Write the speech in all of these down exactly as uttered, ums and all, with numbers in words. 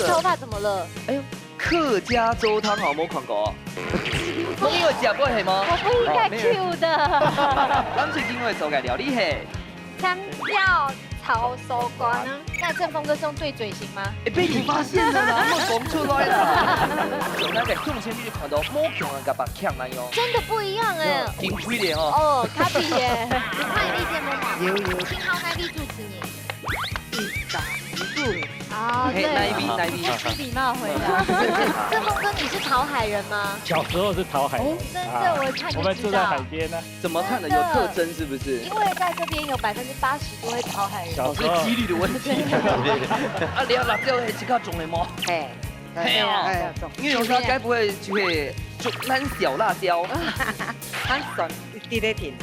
头发怎么了？哎呦，客家粥汤好，没看过。我们有讲过黑吗？我不应该 Q 的。咱最近会做个料理嘿。香料炒手瓜呢？那正峰哥是用对嘴型吗？哎，被你发现了啦，没讲出来啦。从那个胸前面就看到没讲那个把腔那样。真的不一样哎。金推的哦。哦，咖啡耶。你看你意见吗？有有信号那粒柱子你。一打一度，啊，嘿，哪一对。位哪一位？不失礼貌回答。正峰哥，你是桃海人吗？小时候是桃海人哦，真啊的，我看就知道我们住在海。边呢。怎么看的？有特征是不是？因为在这边有百分之八十都会桃海人。哦，小时候是几率的问题。啊，你要辣椒黑吃较重的吗？哎，嘿哦哎，因为有时候该不会就会就那小辣椒？很酸，一滴滴甜啊。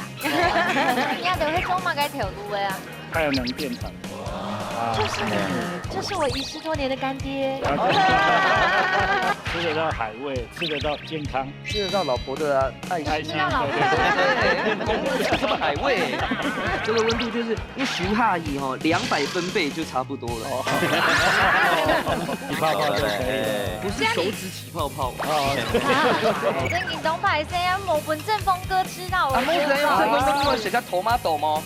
你要等会中马该条路的啊，太阳能电厂。啊就是你，就是我遗失多年的干爹。吃得到海味，吃得到健康，吃得到老婆的爱心。开心。吃到老婆对对对对，公司是什么海味？这个温度就是你许下以后两百分贝就差不多了。哦，起泡泡就可以了。不是手指起泡泡。哦，真紧张，不好意思，要我们正峰哥吃到，我啊，觉得没怎样，不好意思。这个是写个 tomato 吗？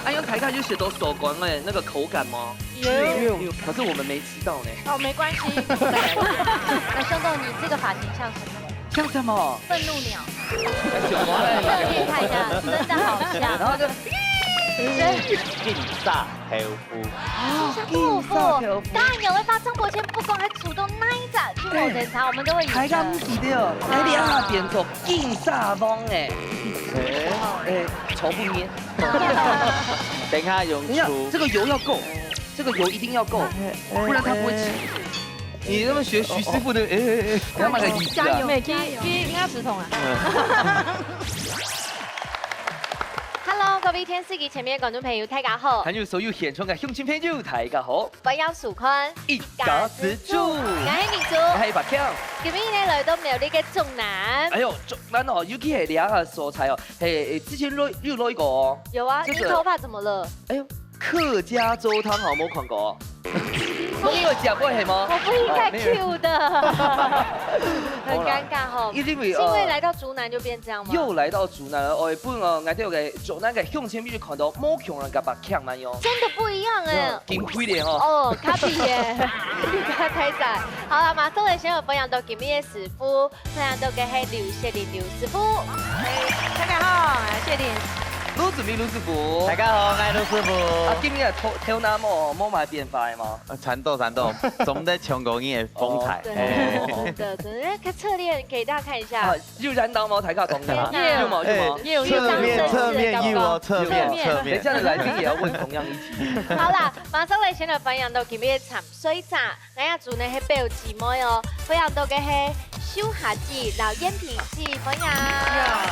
啊，用台语就写到手感哎，那个口感吗？有。可是我们没吃到呢。哦，没关系。那秀豆，你这个发型像什么？像什么？愤怒鸟。什么？特别看一下，真的好像。然后就对，金沙豆腐。像豆腐。当然有人发张伯谦不光还主动那一张去我检查，我们都会以台大不是的哦，哎，你啊，变做金沙翁哎，哎，炒不面。等下用你看出这个油要够，这个油一定要够，不然它不会起。你那么学徐师傅的，哎哎哎，你要买个椅子啊？加油，给给人家止痛啊。Hello，各位电视机前面的观众朋友，大家好，还有所有现场的乡亲朋友，大家好，我要数看一家之煮，我是明珠。我是白强。今日呢來到苗栗个竹南。哎呦，竹南哦，尤其係這个所在哦，嘿，之前有有來過哦。有啊，這個你頭髮怎麼了？哎呦，客家粥湯好，沒看過哦。我有講過係嗎？我不應該哦沒有 Q 的，很尷尬哈。因為是因為來到竹南就變這樣嗎？又來到竹南了，哦，本來哦，𠊎兜个竹南个鄉親就看到無共樣个白腔恁樣。真的不一樣哎。金貴咧吼。哦，咖啡耶，咖啡仔。好啦，馬上來先有分享到今日个師傅，分享到个係劉雪玲劉師傅。哎，大家好，我是雪玲。盧子明盧師傅。大家好，我係盧師傅。啊，今日頭頭那毛毛買變化个嗎？啊，差不多差不多，總得搶過你个風采。對，哎真的真的，那個側臉給大家看一下啊。，有染到嗎？大家講天哪有嗎？有嗎？有側面側面有哦，側面側面側面。等一下來賓也要問同樣議題。好啦，馬上來先來分享到今日个參賽者，𠊎也祝呢係表姊妹哦，分享到个係秀霞姊、劉燕萍姊，分享。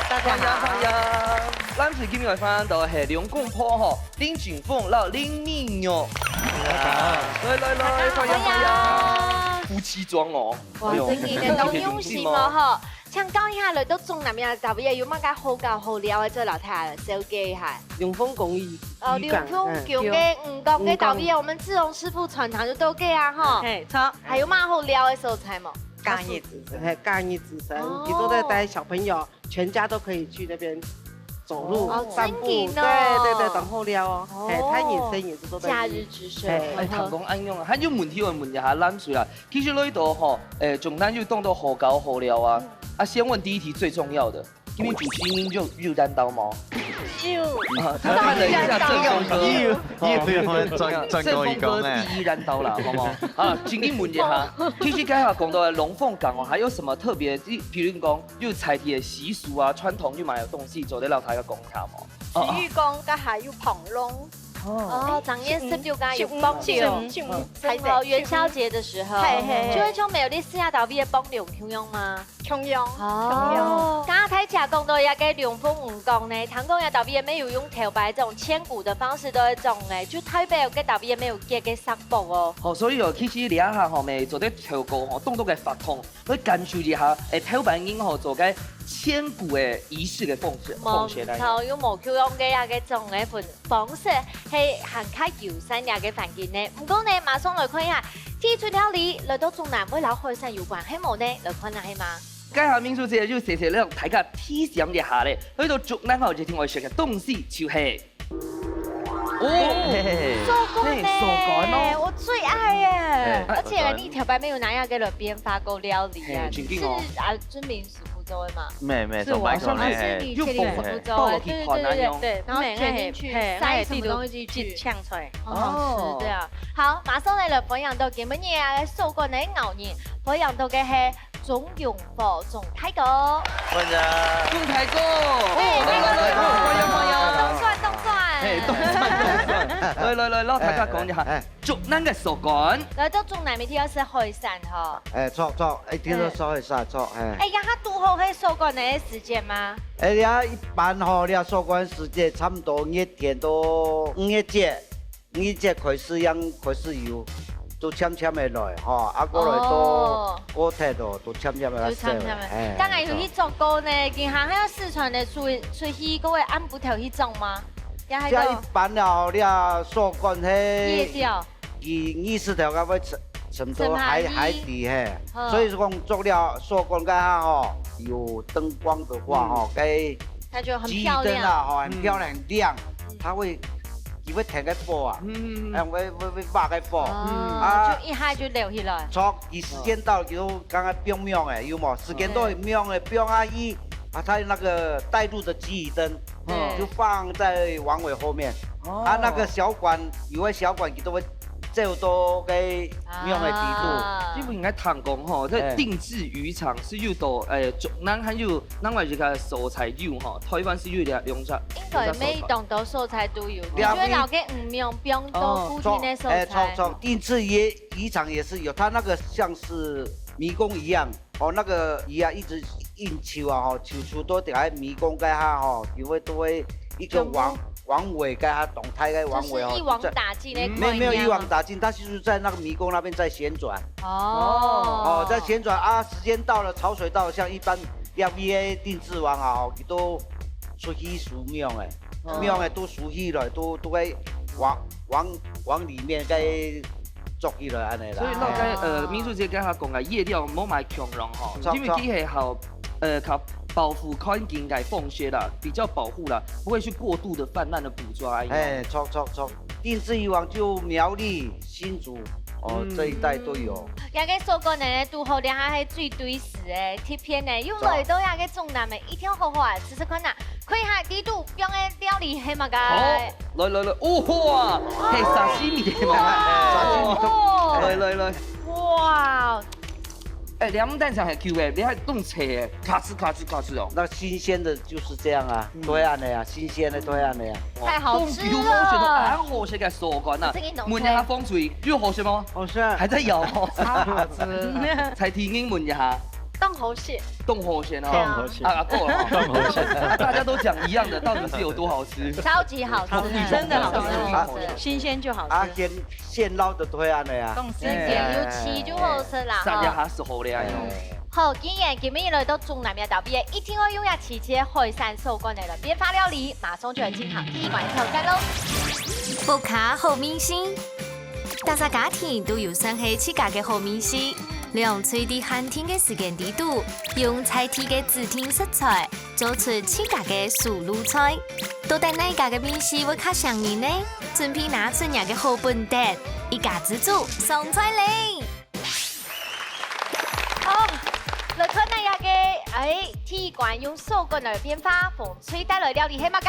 大家好。歡迎歡迎。咱是今日分享到係兩公婆吼，林俊峰摎林明玉。來來來，歡迎歡迎。夫妻裝哦。哇，真的呢，當用心哦吼。像今日下來到竹南呀，特別有麼个好搞好料个，做老太紹介一下。龍鳳公寓哦，漁港龍鳳宮个五角个特別，我們志榮師傅傳承就到个啊吼。嘿，錯，還有麼好料个所在無？假日之神，係假日之神，哦佢都在帶小朋友，全家都可以去那邊走路、哦散步。真的哦對對對，當好料哦。哦係，他也生也是都在假日之神。嘿哎，唐公恁樣啊，還有問題我問一下藍水啦。其實來到吼，誒，竹南有當多好搞好料啊。啊，先問第一題最重要的，今日主持人有有染到嗎？有。啊，他看了一下正峰哥。又又有人轉轉過去講正峰哥哎。第一染到啦，好不好？啊，請你問一下，其實剛才講到的龍鳳港哦，還有什麼特別？比如講，有在地的習俗啊、傳統，有麼个東西做得摎大家講一下嗎？哦洗浴工該還有捧龍，哦，長年十六个有幫洗手。洗哦，元宵節的時候，嘿嘿嘿就會像苗栗四亞島邊个幫龍共樣嗎？共樣。哦，剛剛大家講到這個龍鳳五角呢，聽講這島邊沒有用頭擺這種千古的方式都會種呢，就代表這島邊沒有結个石礫哦。好，所以哦，其實這下吼，咪做得透過吼，當多个活動，去感受一下，誒，頭擺人吼做个千古个儀式个風水，風水來。無錯，有無共樣个這個種个分方式，係還較友善這個環境呢。毋過呢，馬上來看一下第一出料理來到竹南會摎海產有關係無呢？來看下係嘛？該下明珠姐就謝謝你大家提醒一下咧，去到竹南吼，一定愛食个東西就係，哦，嘿，嘿，嘿。手工呢，嘿，手工哦。我最愛耶！嘿，而且你頭擺沒有拿那個了變化過料理啊，嘿，真緊哦。你是啊，準備師傅做的嘛？沒，沒，是我，從白做呢，是你確定師傅做的，又包，包起團啊，對，對，對，對，用。對，然後捲進去，嘿，塞什麼東西進去？嘿，還有地圖，嗆出來。很好吃，哦。對啊。好，馬上來了，分享到今晡日啊，手工个咬人，分享到个係鍾永福鍾大哥。歡迎。鍾大哥，嘿，來，來，來，來，歡迎，歡迎。當選，當選。嘿，當選，當選。來，來，來，摎大家講一下，哎，哎。竹南个手工。來到竹南一定愛食海產吼。哎，著，著，一定愛食海產，著，哎。哎，這下堵好係收工个時節嗎？哎，這一般吼，這收工時節差不多熱天都五月節。 五月節開始樣開始有，都漸漸个來吼，啊，過來都，哦。過忒咯，都漸漸个來少了，就漸漸个。哎，當然有去著過呢，今下還有四川个出，出去，各位暗晡頭去著嗎？也還有這一般了，這收工係夜釣。佢意思頭該會沉，沉到海，沉下去。海底嘿。嗯。所以說講著了收工該下吼，有燈光的話吼，嗯。該 它就很漂亮。指引燈啊，吼，很漂亮，很亮，嗯。它會，佢會停个火啊，嗯。哎，會，會，會發个火。哦，啊。就一下就亮起來。著，佢時間到，佢就剛剛放放欸，有無？時間到放放欸，放啊，佢把它那個帶路的指引燈，嗯。就放在網尾後面。哦。啊，那個小管，有个小管，佢都會 走到該樣个地步。啊。因為𠊎聽講吼，這，哎。定置漁場係有到，哎，竹南還有另外一個所在有吼，臺灣係有兩，兩隻，應該每一棟个所在都有，兩隻所在。我覺得老个毋用，不用到固定个所在。哦，著，哎，著，著，定置漁，漁場也是有，它那個像是迷宮一樣， 哦，那個魚啊，一直硬泅啊，吼，泅泅到底下迷宮該下吼，佢會都會一個網，全部。網尾該下，動態个網尾哦，就是一網打盡的概念嘛。沒有，沒有一網打盡，它就是在那個迷宮那邊在旋轉。哦。哦，在旋轉啊，時間到了，潮水到了，像一般釣魚个定置網啊，吼，佢都出去收網欸，哦。網欸都收起來，都，都會網，網，網裡面該捉起來恁樣啦。所以那該，哎。呃，明珠姐剛才講个夜釣莫買恐龍吼，著，因為佢係好，著。呃，較保護環境个方式啦，比較保護啦，不會去過度的氾濫的捕捉啊。哎，著，著，著，定置漁網就苗栗、新竹，哦，嗯。這一帶都有。這個收工呢，堵好這下係最對時个，特別呢，又來到這個竹南个，一定好好啊，試試看啊。 看下底肚放个料理係麼个？好，來來來，哦，哇，係沙西米係無？沙西米都，哦。來來來。哇。哎，你毋單淨係Q欸，你還當脆欸，咔哧咔哧咔哧哦。那新鮮的就是這樣啊，嗯。對恁樣啊，新鮮的對恁樣啊。哇，太好吃了。當Q，好食到恁好食个收工啊。這個濃縮。問一下風水，有好食嗎？好食。還在咬哦。超好吃。再提醒問一下。 當好食。當好食哦。對啊。當好食。啊，夠了哦。當好食。啊，大家都講一樣的，到底是有多好吃？超級好吃，超級真的好吃，超級好吃。新鮮就好吃。啊，現，現撈的對恁樣啊。當新鮮。哎。有試就好食啦，哈。三家還係好个哎喲。好，既然今日來到竹南个島邊，一定愛用這新鮮海產收工个了，變化料理，馬上就來進行第一關挑戰咯。屋下好味緒。 逐儕家庭都有算係自家个好味緒，兩隊在限定个時間裡肚，用在地个指定食材，做出自家个手路菜。到底哪家个味緒會較餳人呢？準備拿出若个好本事，一家之煮上菜咧！哦，來看哪一個，哎，第一關用收工來變化，紅隊帶來料理係麼个？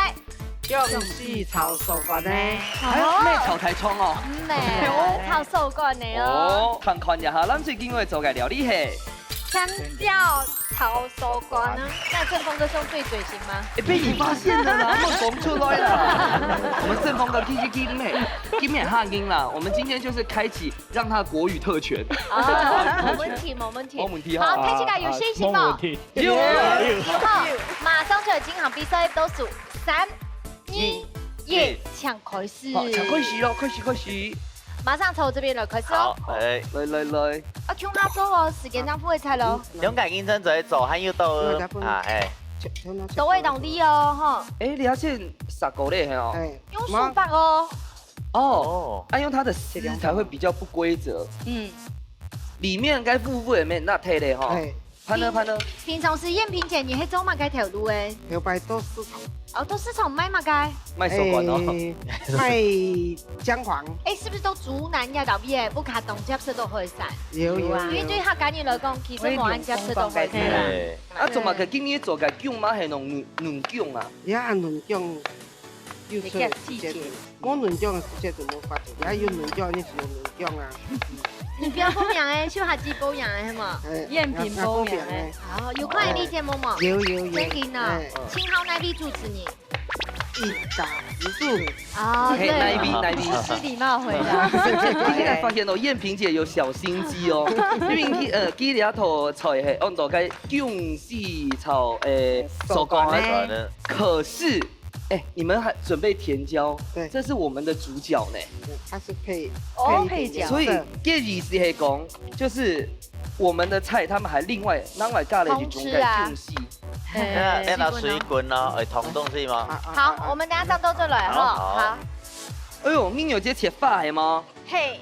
薑絲炒收工呢。哎，哦。乜炒大腸哦。毋係，炒收工个哦。哦，看看一下，藍隊今晡日做个料理係。香蕉炒收工啊。那正峰哥兄最嘴型嗎？哎，被你發現了啦，他們講出來了。我們正峰哥，今，今，今，今天哈音啦，我們今天就是開啟讓他國語特權。哦，無問題，無問題。無問題哈。好，大家有信心無？啊，啊，無問題。有。有，有，馬上就要進行比賽，倒數三、二、一，一。請開始。好，請開始咯，開始，開始。馬上從這邊來開始哦。好，哎。來，來，來。啊，共下做哦，時間正會差咯。嗯，嗯。勇敢認真做，做，還有到，嗯，啊，哎。都會當利哦，吼。哎，你要先殺過咧，嘿哦。哎。用手剝哦。哦，哦。啊，用它的絲才會比較不規則。嗯。裡面該烏烏个咩，那忒咧吼。哎。潘呢，潘呢？平常時燕萍姐，你係做麼个頭路个？有擺到市場。哦，到市場賣麼个？賣手管哦。哎，賣薑黃。哎，是不是都竹南呀，到邊个，不卡東接受到海產？有，有，啊。因為對客家人來講，其實無恁接受到海產。哎。啊，做麼个今日做个薑嘛，係用嫩，嫩薑啊？呀，嫩薑。 又出季節，無嫩薑个時節就無法度，也有嫩薑，你就用嫩薑啊。你不要報名哎，秀下季報名哎，係無？哎，燕萍報名哎。好，有看你節目無？有，有，有。真的呢，哎。請好哪位主持人？一家之主。哦，嘿，對。哪一位？哪一位？不失禮貌回答。今天發現哦，燕萍姐有小心機哦，因為佢，呃，佢這道菜係安到个薑絲炒，呃，手工个，可是 哎，你們還準備甜椒，對。這是我們的主角呢。對，它是配，哦，配一點點配角。所以，這意思係講，就是我們的菜，他們還另外，另外加了一種个薑絲。通吃啊。哎，哎，那水滾咯，哎，通東西嗎？啊，啊，好，啊，啊。我們等下上桌就來哈。好，好。好。哎喲，你有這切法係嗎？嘿。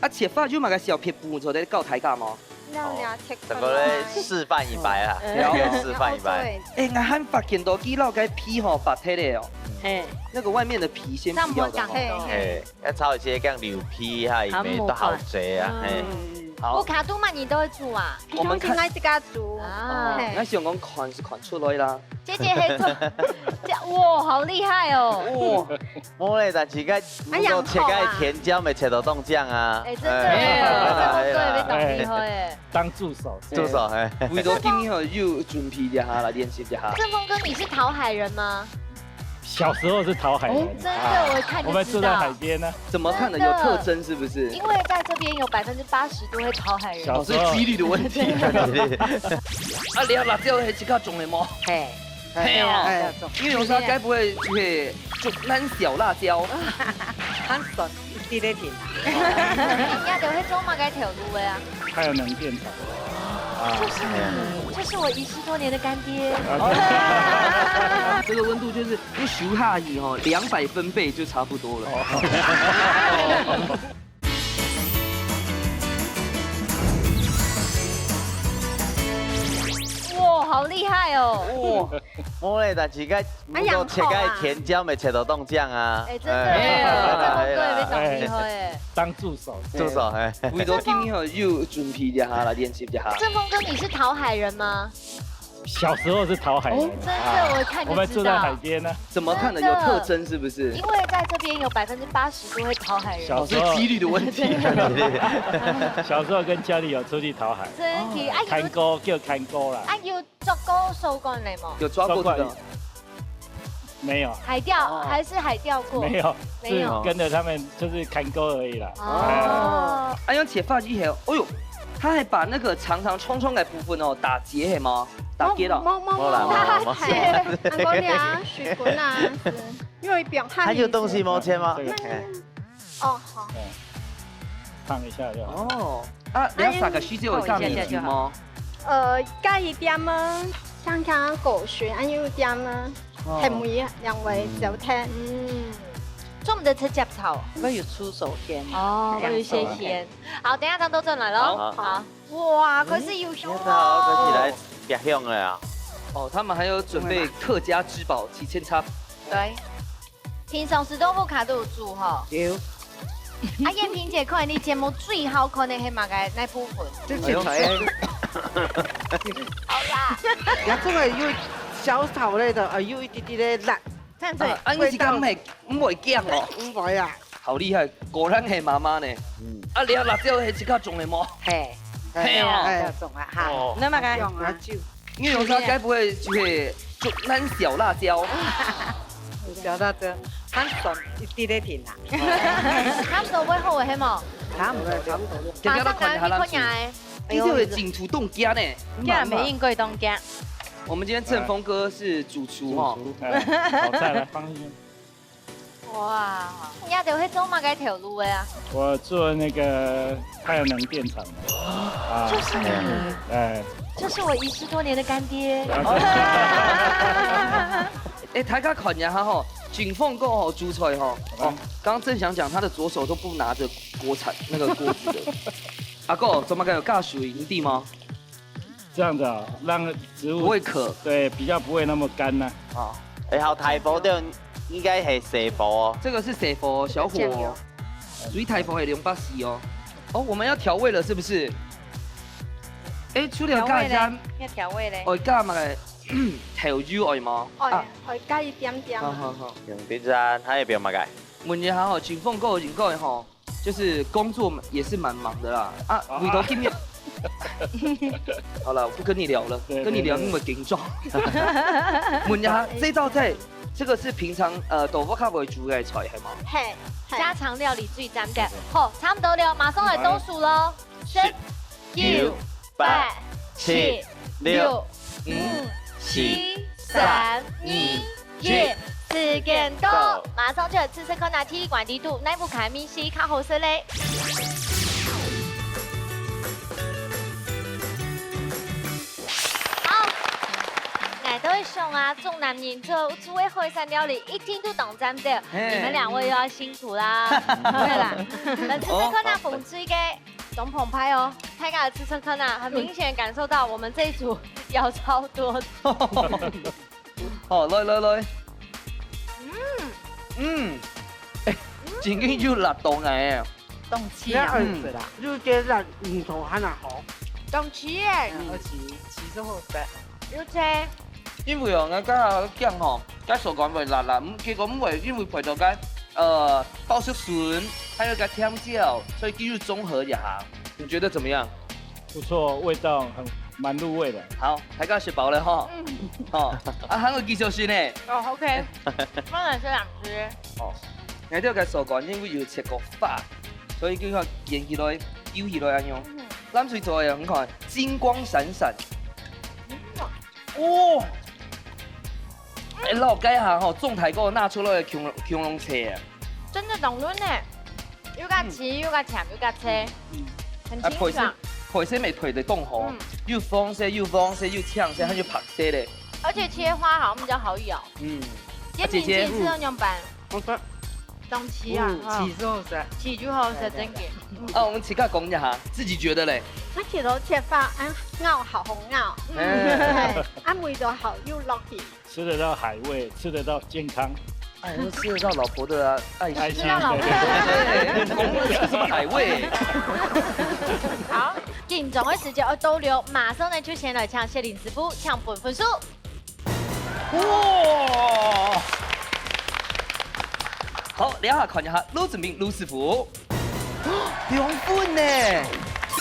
啊，切法有麼个小撇步做得教大家無？那你要切開來。哦，整個來示範一擺啊，嗯。要示範一擺。哎，𠊎還發現到佢摎該皮吼，拔忒了哦。嘿。那個外面的皮先不要的哦。這樣不會講。嘿，要炒一些像牛皮哈，也沒多好吃啊，嘿。嗯。好。屋下肚滿你都會煮啊？我們看，平常時愛自家煮。啊。哦，嘿。𠊎想講看是看出來啦。 姐姐係做，這，哇，好厲害哦！哇，無咧，但是該，哎呀，如果切該甜椒，無切到當靚啊。哎，真的，哎，哎，哎，對，哎，非常厲害哎。當助手，助手，哎。為了今天哦，又準備一下啦，練習一下。正峰哥，你是討海人嗎？小時候是討海人。哦，真的，啊，我一看就知道。我們住在海邊呢。怎麼看的？真的。有特徵是不是？因為在這邊有百分之八十都會討海人。小時候。哦，所以機率的問題。對。啊，你个辣椒係自家種个無？嘿。 係哦，哎，因為有時候該不會就係竹南小辣椒？還算一滴仔甜啊。人家都會做麼个頭路个啊？太陽能電廠。啊。就是你，就是我遺失多年的乾爹。啊。這個溫度就是一收下去吼，兩百分貝就差不多了。哦。 哇，好厲害哦！哇，無咧，但是該，哎呀，如果切該甜椒，無切到當靚啊。哎，真的，哎，哎，哎，對，非常厲害哎。當助手，助手，哎。為了今天哦，又準備一下啦，練習一下。正峰哥，你是討海人嗎？ 小時候是討海人。哦，真的，啊，我一看就知道。我們住在海邊呢。怎麼看的？真的。有特徵是不是？因為在這邊有百分之八十都會討海人。小時候。哦，所以機率的問題。小時候跟家裡有出去討海。真的，啊，有，看過，叫看過啦。啊，有捉過手管个無？有抓過這個？手管。 沒有。海釣，哦。還是海釣過？沒有，沒有。是跟著他們就是看過而已啦。哦。哎。啊，用切法以後，哎喲，他還把那個長長蔥蔥的部分哦，打結，係嗎？打結了。無，無，無，無啦，無啦，無啦。打結。啊，無啦，水滾啊，是。因為表漢還有東西無切嗎？這個，哎。 哦，好。嗯，燙一下就好。哦，啊，你愛撒个時間會加麵筋嗎？哎，燙一下就好。呃，加一點啊，像像果水，啊，有一點啊，哦。甜味啊，兩位小甜。嗯，做毋得直接炒。該有出手先。哦，該有一些先。好，等一下湯都轉來咯。好。好。哇，可是有香哦。你看哦，看起來變香了啊。哦，他們還有準備客家之寶，七千插。對。 平常時都屋下都有煮吼。有。啊，燕萍姐，看你節目最好看的係麼个，哪部分？這切菜。好啦。也做个有小炒類的，啊，有一滴滴的辣。這樣子。啊，啊，你自家毋會，毋會驚哦？毋會啊。好厲害，果然係媽媽呢。嗯。啊，你个辣椒係自家種个無？嘿。係哦。哎，自家種啊，哈。哦。那麼个。用啊，就 你用它該不會就係竹南小辣椒？小辣椒，還算一滴仔甜啊。差不多會好个，係無？差不多，差不多。等下來看一下咱煮。馬上來，你看呀，哎。其實有點緊張，當驚呢。這樣沒應該當驚。我們今天正峰哥是主廚哈。主廚，哎，好，再來，放進去。 哇，你也都會做麼个頭路个啊？我做那個太陽能電廠的。啊，就是你。哎。就是我遺失多年的乾爹。啊，對。哎，大家看一下吼，景凤哥吼，煮菜吼，哦，剛剛正想講，他的左手都不拿著鍋鏟，那個鍋子的。阿哥，怎麼个有加水，你弟嗎？这样子啊，让植物不會渴。对，比较不会那么干呢。啊，哎，好，大火就应该系細火哦。這個是細火，小火哦，水大火係兩百四哦。哦，我們要調味了，是不是？哎，除了調味咧加鹽，，要調味咧。愛加麼个？豆油愛嗎？哦啊，，愛加一點點好好好。用啲盐，還有表么个？問一下吼，景鳳哥應該吼，就是工作也是蠻忙的啦。啊，為到今日，好了，我不跟你聊了，對跟你聊對對那麼緊張。問一下，這道菜，這個是平常呃，豆腐卡為主的菜，係嗎？係，係家常料理最讚个，好，差不多了，馬上來倒數咯，十、九、八、七、六、五、四、三、二、一，時間到，馬上就來試試看啊，第一關裡肚哪部个味緒較好食咧。好，𠊎都會想啊，中男人做做个海產料理，一定都當讚个。嘿你們兩位又要辛苦啦，對啦，來試試看啊，紅隊个。 當澎湃哦，大家試試看啊，很明顯感受到我們這一組舀超多的。好，來來來，嗯，哎，真个有辣到𠊎哎，當鮮啊嗯啦，有个辣，嗯，頭還好。當鮮耶，嗯，而且其實好食。有菜，因為哦，𠊎剛才講吼，該手感會辣辣，嗯，結果毋會，因為配到該呃爆竹筍，還有該甜椒，所以幾乎綜合一下。你覺得怎麼樣？不錯，味道很蠻入味的。好，大家食飽了吼。好，啊，還有繼續食呢。哦，OK，當然是兩隻。哦，𠊎兜个手感因為有切過花，所以就要捲起來、揪起來恁樣。藍水做个很看，金光閃閃。哦，哎，老街下吼，種大哥拿出來个恐龍恐龍車啊。真的當嫩呢，又較鮮又較甜又較脆，很啊，清爽。配色配色乜配得當好，又黃色又黃色又青色，還有白色咧。而且切花好像比較好咬。嗯，這姐姐面筋是要用拌，好食。當鮮啊，嗯，其實好食。鮮就好食，真个。啊，我們自家講一下，自己覺得咧？佢其實切法，嗯，咬好好咬，哎，係，啊味道好又落去。吃得到海味，吃得到健康。哎，我吃得到老婆的啊，愛心。愛心吃到老婆對，我們吃什麼海味？好，緊張个時間愛到了，馬上呢就先來請雪玲師傅請分分數。哇！好，這下看一下盧子明盧師傅，兩分呢，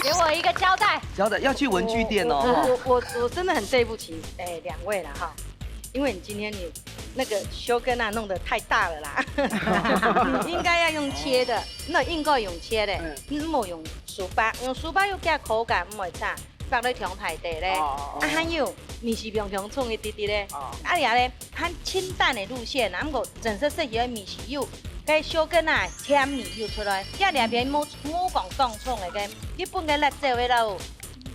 給我一個交代。交代要去文具店哦。我我我我真的很對不起，哎，兩位了哈，因為你今天你那個修根啊弄得太大了啦，你應該要用切的，那應該用切的，嗯，莫用手把，用手把又加口感，毋會差。 放在中台底咧。哦哦啊，還有，你是平常創一滴滴咧。哦啊，你咧，很清淡的路線啊，毋過真實適宜的味緒有，該小根啊，甜味又出來。這兩片無無講當重的，該日本个辣椒味啦，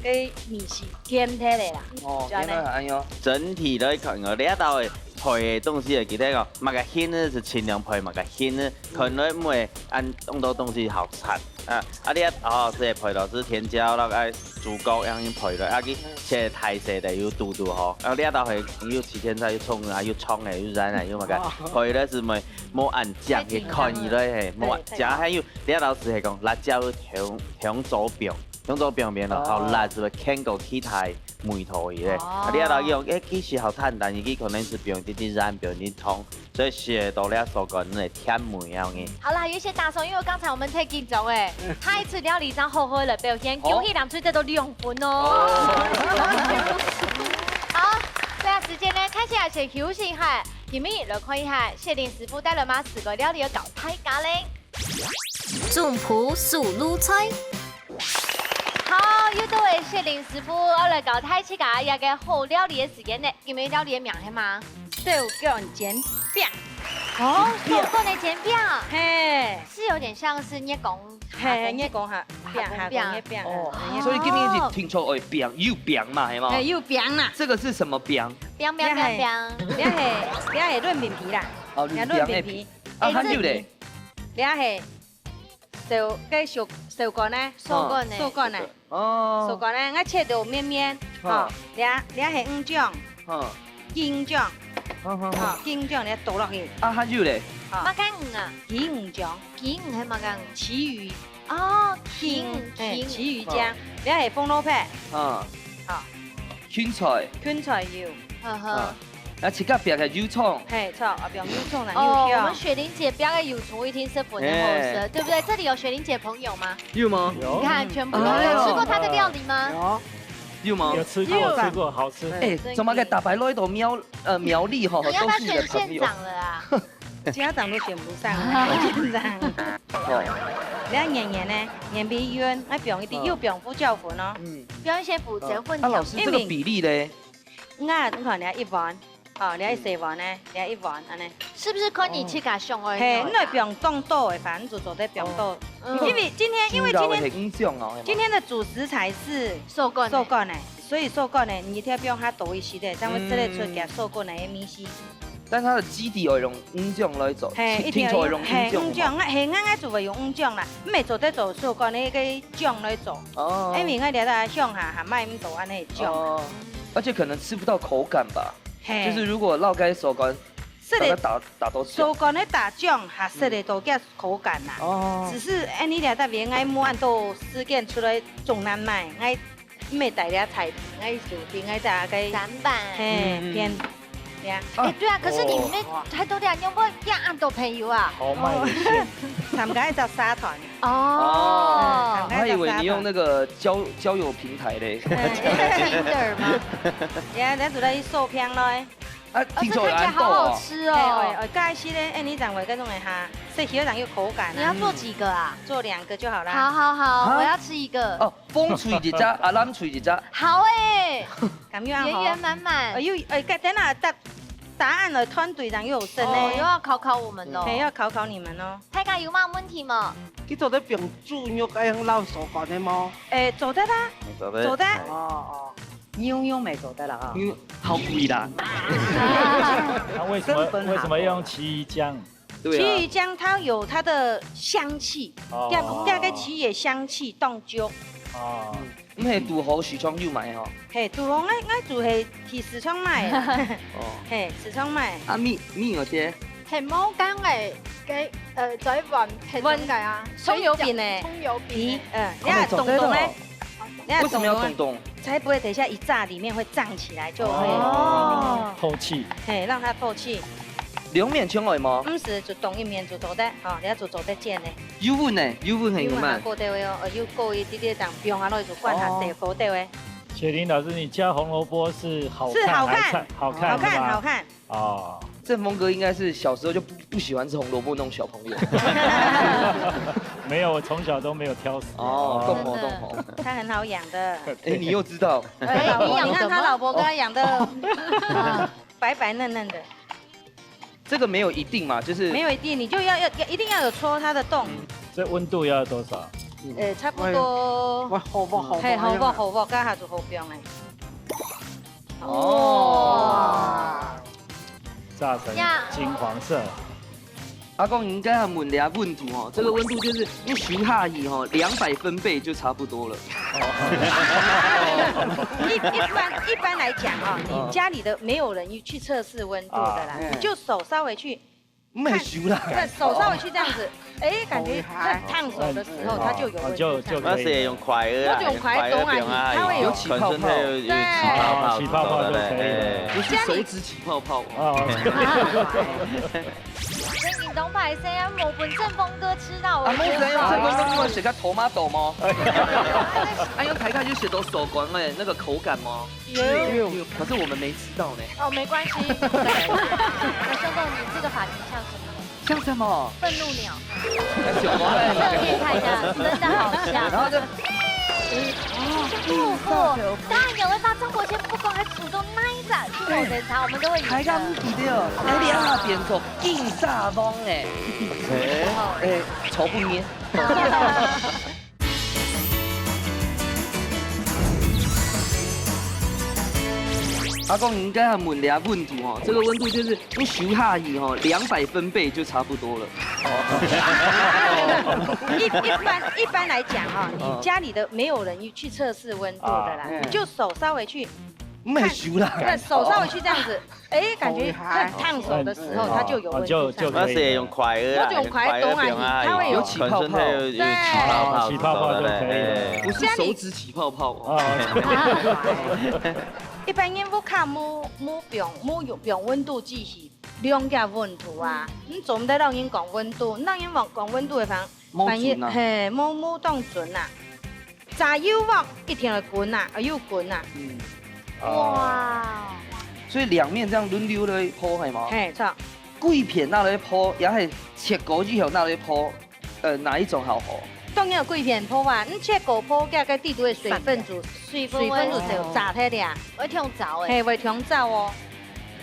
該味緒甜忒咧啦。哦，就按呢原來係恁樣。整體來看哦，這道的配的東西啊，其實哦，麼个莧呢是盡量配麼个莧呢，看來毋會恁當多東西好摻。 啊，啊，你啊，哦，這配落去甜椒，然後愛豬骨，樣樣配落，啊，佢切大細个又堵堵吼。啊，你啊，到係又七千菜，又蔥啊，又蔥个，又鹽啊，又麼个，配落去無無恁靚个看起來嘿，無恁靚，還有你啊，老師係講辣椒香香做餅，香做餅面咯，好辣，係毋係？牽過其他味道个咧。啊，你啊，老用，誒，其實好簡單，佢可能係放一滴鹽，放一滴糖。 所以食到這手感个甜味樣个。好啦，有一些打手，因為剛才我們太緊張哎，太出料理正好好个表現，好恭喜藍隊得到兩分哦。好，這下時間呢，開始來先休息一下，今日來看一下雪玲師傅帶來麼个四個料理个教大家咧。總鋪手路菜。好，又到了雪玲師傅，愛來教大家一個好料理个時間呢。今日料理个名係麼个？ 豆乾煎餅。哦，豆乾个煎餅，嘿，是有點像是你講，嘿，你講下，餅下講个餅哦啊，，所以今日係聽說，哎，餅，有餅嘛，係無？嘿，有餅啦。這個是什麼餅？餅餅餅餅，你係你係你係潤餅皮啦。哦，這兩个皮。啊，還有咧？這係手，該手，手感呢？手感呢？手感呢？哦。手感呢，𠊎切到綿綿，吼，這，這係魚醬，吼。魚醬，吼，魚醬，你倒落去。啊，還有咧？吼。麼个魚啊？旗魚醬。旗魚係麼个魚？旗魚。哦，旗魚，旗魚。嘿，旗魚醬，這係紅蘿蔔。啊。好。芹菜。芹菜有。呵呵。啊。 啊，自家煸个油蔥。嘿，蔥，啊，煸油蔥啦，哦，又香。我們雪玲姐煸个油蔥一定十分的好食，嘿。對不對？這裡有雪玲姐朋友嗎？有嗎？有。你看，全部都有。哎呦。有吃過她的料理嗎？有。有嗎？有吃過，有。吃過，好吃。哎，怎麼个大白來到苗，呃，苗栗吼，你要不要選縣長了啊？都是你的朋友。家長都選不上啊，縣長。哦。你看圓圓呢，圓皮圓，那煸一點，嗯。又煸胡椒粉哦。嗯。煸一些胡椒粉啊，調。老師，這個比例嘞？ 𠊎，你看，你看一碗，哦，你看一細碗呢，你看一碗，恁呢。是不是看你自家想愛？嘿，你愛放當多个飯，你就做得放多。哦。嗯。因為今天，因為今天，主要的係魚醬哦，係嗎？今天的主食材是手感呢。手感呢，所以手感呢，你一定要放較多一些的，才會食得出佢手感个味緒。嗯。但它的基底有一種魚醬那一種，嘿，一定要用，聽，聽說有一種魚醬，嘿，魚醬，係嗎？𠊎，嘿，𠊎，𠊎就會用魚醬啦，毋係做得做手感个該醬來做。哦。因為𠊎這搭鄉下還買毋到恁呢醬。哦。 而且可能吃不到口感吧。嘿。就是如果落該手感，食得，把它打，打到手。手感个打醬還食得到該口感啦。哦。只是，哎，你這搭邊，𠊎無恁多時間出來中南買，𠊎毋係帶這菜，𠊎就定𠊎在該砧板。嘿，嗯，嗯。邊，呀。啊。哎，對啊，可是你們哦。還多點，你有沒有這樣恁多朋友啊？好賣的線。哦。參加一隻社團。哦。哦。嗯，參加一隻社團。我還以為你用那個交，交友平台嘞。 哎，Tinder嗎？呀，咱就來去收片咯。啊，哦，聽說有恁多哦。這看起來好好吃哦。哎，哎，哎，該係咧，哎，你掌握該種的哈，所以有人有口感啊。你要做幾個啊？做兩個就好啦。好，好，好，啊？我要吃一個。哦，風吹一隻，阿蘭吹一隻。好哎。感覺啊，圓圓滿滿。哎，又，哎，該等下答，答案了，團隊長又有勝哦，嘞。又要考考我們咯。嘿，要考考你們哦。大家有麼問題無？佢做得放豬肉，愛用老手法的嗎？哎，做得啊。做得。做得。哎。哦，哦。 牛肉沒做得了啊。牛，好貴啦。那為什麼，成本好貴。為什麼要用奇異醬？對啊。奇異醬它有它的香氣，哦。這，這個奇異香氣當足。哦。嗯，係堵好市場有賣吼。嘿，堵好，𠊎，𠊎就係去市場買啦。哦。嘿，市場買。啊，米，米有些？係無講个，个，呃，在碗片中間啊，蔥油餅呢？蔥油餅呢？皮，嗯，你看哦，做得哦。懂懂嘞？ 你要懂懂啊，為什麼要懂懂？才不會等一下一炸裡面會脹起來，就會，哦。透氣。嘿，讓它透氣。兩面全愛嗎？毋係，就當一面就做得，哦，你要做，做得煎呢。油溫呢？油溫很有慢。油溫還過得哦，呃，又過一點點，這樣放下落去就灌下哦。水，過得哦。雪玲老師，你家紅蘿蔔是好看還是，是好看。好看的嗎？好看，好看。 哦。正峰哥應該是小時候就不，不喜歡吃紅蘿蔔那種小朋友。沒有，我從小都沒有挑食。哦，懂哦，懂哦。真的，他很好養的。哎，你又知道。哎，你養什麼？你看他老婆跟他養的，啊，白白嫩嫩的。這個沒有一定嘛，就是沒有一定，你就要，要，要，一定要有戳它的洞。嗯。這溫度要多少？呃，差不多。哎呀，哇，好薄，好薄，嘿，好薄，哎呀。好薄，該下就好放了。哦。哇。 炸成金黃色。呀。阿公，你應該要問人家溫度哦，這個溫度就是你手下去哦，兩百分貝就差不多了。一，一般，一般來講哦，你家裡的沒有人去測試溫度的啦，哦。你就手稍微去 毋係手啦。對，手稍微去這樣子，哎，感覺在燙手的時候，它就有溫度上來。哦，就，就可以了。那是用筷子啊，我就用筷子動啊，用筷子動啊，它會有，有起泡泡。對，起泡泡就可以了。哎。不是手指起泡泡哦。哦。真緊張，不好意思，要我們正峰哥吃到，啊，我覺得不好意思。正峰哥，你有食過tomato嗎？啊，用大家有食到手感的那個口感嗎？ 有。有。可是我們沒吃到呢。哦，沒關係。那秀豆，你這個髮型像什麼？像什麼？憤怒鳥。那什麼？側面看一下，真的好像。然後就，哦，不過，當然鳥會發，張國先不光還主動拉一下去某人茶，我們都會贏的。還敢比的哦，哎，你那邊做金沙翁哎。哎，哎，炒不面。阿公，你應該要問人家溫度哦，這個溫度就是你手下去哦，兩百分貝就差不多了。一一般一般來講哈，你家裡的沒有人去測試溫度的啦，啊你就手稍微去，沒有手啦，對手稍微去這樣子，哎，感覺很燙手的時候，它就有溫度上來。哦，就就可以了。那是用快的啦，那就用快的用快的東西，它會有有起泡泡全身都有有起泡泡，起泡泡就可以了对不对？不是手指起泡泡哦。哦。一般人屋下無無放無用放溫度計去量个溫度啊，你做毋得老人講溫度，老人講講溫度个方，無反應準啊嘿，無無當準啊。炸油鑊一定要滾啊，要滾啊。嗯，哇，所以兩面這樣輪流來烰係嗎？嘿，著。幾片拿來烰，也係切過以後拿來烰，呃，哪一種好烰？當然有幾片烰啊，你切過烰，該个底肚个水分就水分水分就就炸忒了，會忒燥哎。嘿，會忒燥哦。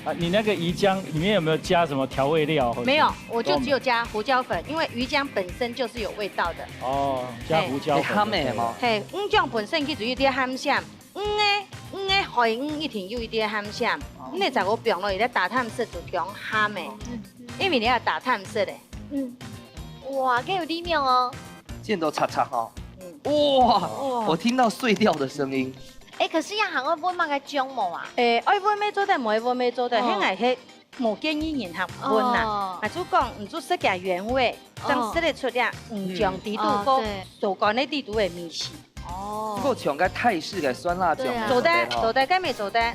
啊，你那個魚漿裡面有沒有加什麼調味料？沒有，我就只有加胡椒粉，因為魚漿本身就是有味道的。哦，加胡椒粉就可以了。哎，鹹的嘛。嘿，魚漿本身佢就有點鹹鹹，魚个魚个海魚一定有一點鹹鹹，你个炸過放落去，你打探色就強鹹的，因為你要打探色的。嗯，哇，該有利妙哦。見到嚓嚓哈。嗯，哇，我聽到碎掉的聲音。哎，可是要還愛問麼个醬無啊？誒，愛問乜做得，無愛問乜做得，哦現在係無建議人客問啦。哦啊，就講你就食个原味，哦正食得出這魚漿底肚哦个對手感个底肚个味緒。哦不過像該泰式个酸辣醬，對啊做得對哦做得，該乜做得，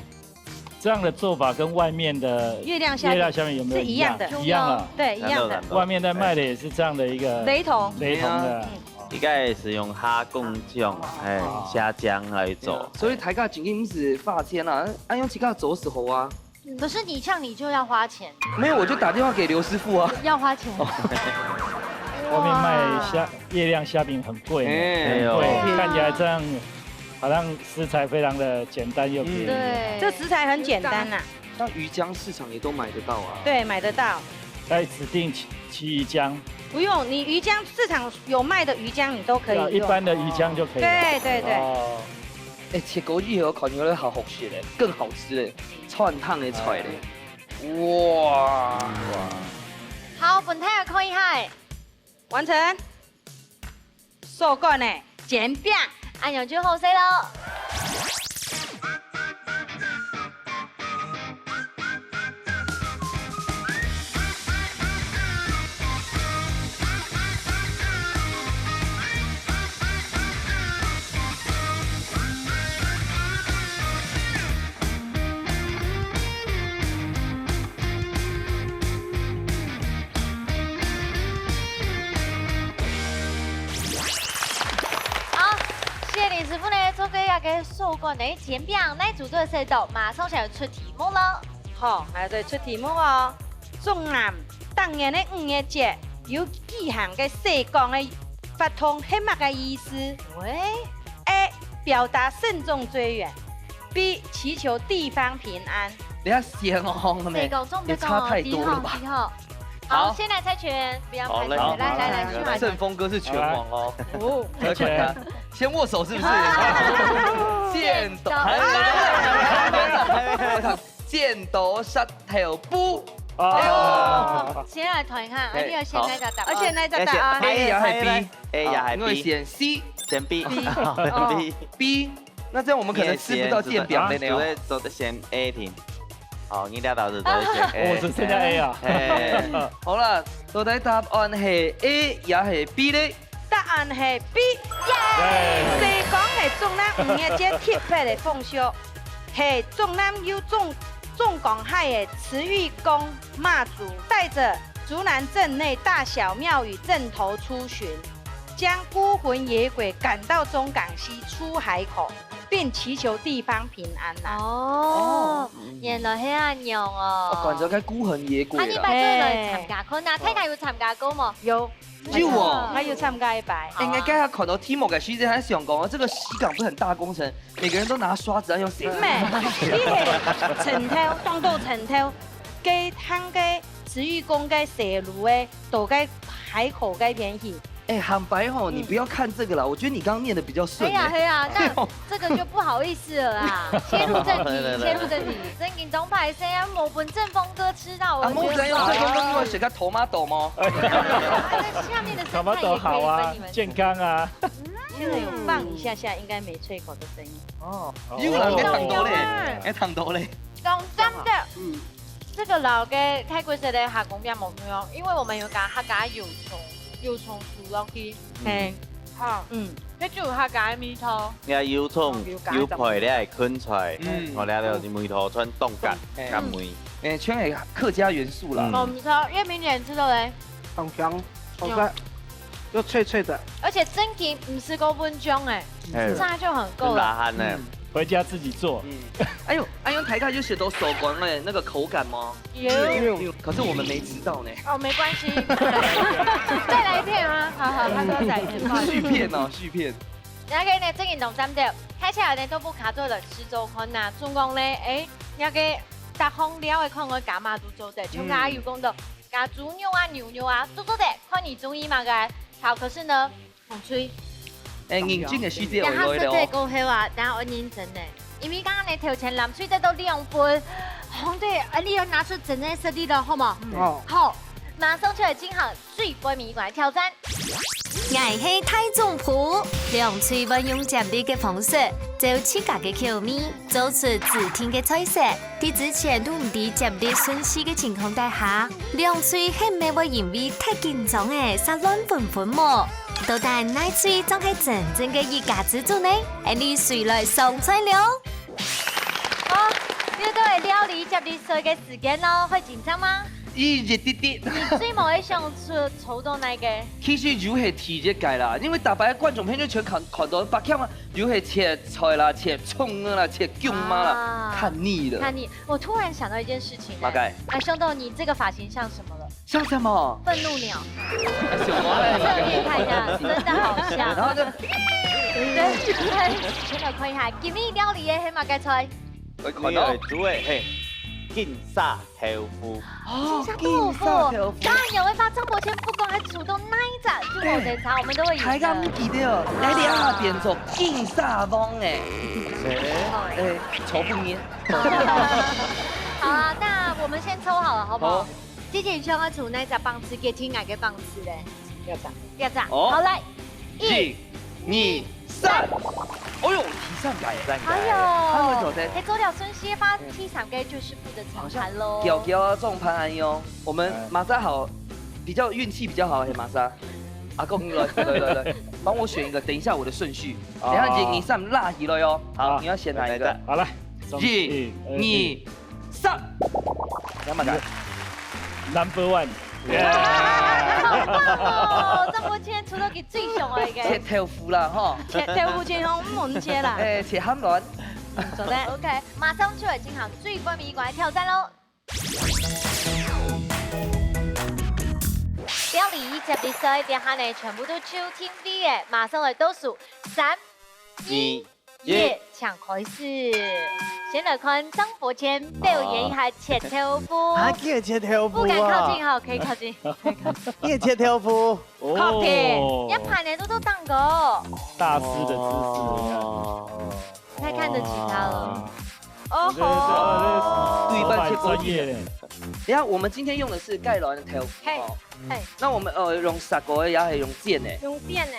這樣的做法跟外面的月亮蝦餅月亮蝦餅有沒有是一樣的一樣啊。對，一樣的。外面在賣的也是這樣的一個雷同。雷同的。應該係用蝦公醬，哎，蝦醬來做。所以大家真正毋使花錢啊，愛用自家做就好啊。可是你像你就要花錢，沒有，我就打電話給劉師傅啊。要花錢。外面賣蝦月亮蝦餅很貴呢，哎很貴，哎呦看起來這樣好像食材非常的簡單又便宜。對，這食材很簡單啦，像魚漿市場也都買得到啊。對，買得到。在指定區區域江，不用，你魚漿市場有賣的魚漿，你都可以用。一般的魚漿就可以了。對對對，哦，哎，切過以後感覺好好吃嘞，更好吃嘞，川燙个菜嘞。哇！好，本台也看一下哎。完成。手感的煎餅，恁樣就好勢咯。好，謝謝林師傅呢，做个這個手感个煎餅，來，組隊的時候馬上就要出題目了。好，來再出題目哦。中南逐年个五月節有舉行个社工个活動，係麼个意思？喂， A，表達慎重追遠；B，祈求地方平安。等下先哦，這個中不中哦？也差太多了吧？幾號？幾號？好好，先來猜拳，不要好，拍手，來來來，去好勝峰哥是拳王哦。哦，而且先握手是不是？剪刀，剪刀石頭布。啊，先來看一看，哎你要先來答答案。而且那隻答案哎呀，還係 B，哎呀，還因為 B，選 C。選 B。哦 B， B，那這樣我們可能吃不到煎餅了呢哦。做得選 A題。好，你這道是做得選 A。我只剩下 A 啊。哎，好啦，到底答案係A也係B呢？答案係B。對，社工係竹南五月節特別个風俗，係竹南有中中港海个慈育宮媽祖，帶著竹南鎮內大小廟宇陣頭出巡，將孤魂野鬼趕到中港溪出海口，並祈求地方平安啦。哦，原來係恁樣哦。哦，趕著該孤魂野鬼啦。啊，你擺對來參加看啊，大家有參加過無？有，有哦。還有參加一擺。應該該下看到題目个時間，還想講，這個西港不是很大工程，每個人都拿刷子要用寫。咩？你係城頭，當到城頭，該趟个慈育宮个西路个，到該海口該片去，哎，坦白吼，你不要看这个啦，我觉得你刚刚念得比较顺哎。哎呀，哎呀，那这个就不好意思了啦，切入正题，切入正题。正經當歹勢啊，無分正峰哥吃到，啊，我觉得莫子用这个东西，我写个 tomato 吗？哎那下面的生菜也可以分你们吃。健康啊。现在有放一下下，应该没脆口的声音。哦，有人在糖多嘞，哎，糖多嘞。講真的，嗯，這個摎該泰國式个蝦公餅無共樣，因為我們有加客家油蔥，油蔥酥落去，嘿，哈，嗯，該就有客家个味道。你看油蔥、油配了个芹菜，嗯我了了味道全當合，哎合味。哎，全係客家元素啦。嗯無錯，因為明年吃到嘞，很香，好吃，又脆脆的。而且正經毋使過分重哎，哎，炸就很夠了。真大漢呢。回家自己做。嗯，哎呦，哎呦，台大就寫到手工哎，那个口感吗？有。可是我们没吃到呢。哦，沒關係，再來一片啊！好好，他說再一片，不好意思。續片哦，續片。然後呢，正經當讚的，開始呢都不卡做了吃週刊呐，中光呢，哎，那個大紅料的看我幹嘛都做得，像阿有講到，加豬肉啊、牛肉啊，都做得，看你中意麼个。好，可是呢，紅隊，哎，認真个時節然後食會來了哦。過後啊，然後認真呢，因為剛剛呢頭前藍隊得到兩分，紅隊，哎，你要拿出真正實力了，好嗎？哦，好，馬上就來進行最尾一關挑戰。𠊎係大總鋪，兩隊會用接力个方式，照自家个口味，做出指定个菜色。在之前都毋知接力順序个情況底下，兩隊係毋係會因為忒緊張而殺亂紛紛無？到底哪隊正係真正个一家之主呢？𫣆俚隨來上菜了。哦，又到了料理接力賽个時間咯，會緊張嗎？一一滴滴。你最無會想出抽到哪個？其實就係第一個啦，因為大把个觀眾朋友全看看到北京啊，就係切菜啦、切蔥啊啦、切薑嫲啦，啊看膩了。看你，我突然想到一件事情、麼个？哎，想到你這個髮型像什麼了？像什麼？憤怒鳥，什麼？側面看一下，真的好像。然後呢？對，先來看一下，今日料理个係麼个菜？我看到你來煮个係金沙豆腐。哦金沙豆腐金沙豆腐。當然有辦法，張伯謙不管還煮到哪一隻，就我檢查，我們都會贏的。大家毋記得哦，來這下變做金沙王哎，哎，哎，炒不面。好啊，那我們先抽好了，好不好？好。姐姐，你想要煮哪隻棒子？給親愛个棒子嘞？要打。要這樣。哦好，來，一，一、二、三。哦喲，第三個耶。三個。哎呦，他會走的哎，做了順序吧，第三個就是負責炒好像盤咯。攪攪啊，種盤安喲。我們馬上好，比較運氣比較好，嘿，馬上。阿公，來來來來，幫我選一個，等一下我的順序。等一下你你上拉起來哦。好，好你要選哪一個？好，來，一、二、三。你要麼个？ Number one。哦，這我今天出到佢最想愛切个，豆腐啦，吼。切豆腐切好，毋好切啦。哎，切鹹卵。做得。OK，馬上就來進行最尾一關挑戰咯。料理接力賽，這下呢全部都就定位个，馬上來倒數，三、二、耶，請開始。先來看張伯謙表演一下切豆腐。啊，叫切豆腐不敢靠啊！近哈，可以靠近，可以靠近。你切豆腐，靠近，要盘的都都當高，大師的姿勢，你看。哦，太看得起他了。哦吼，对对半切过去。耶。等一下，我们今天用的是盖卵的豆腐嘿哦。嘿，那我们呃用杀过的，也可以用煎的。用煎的。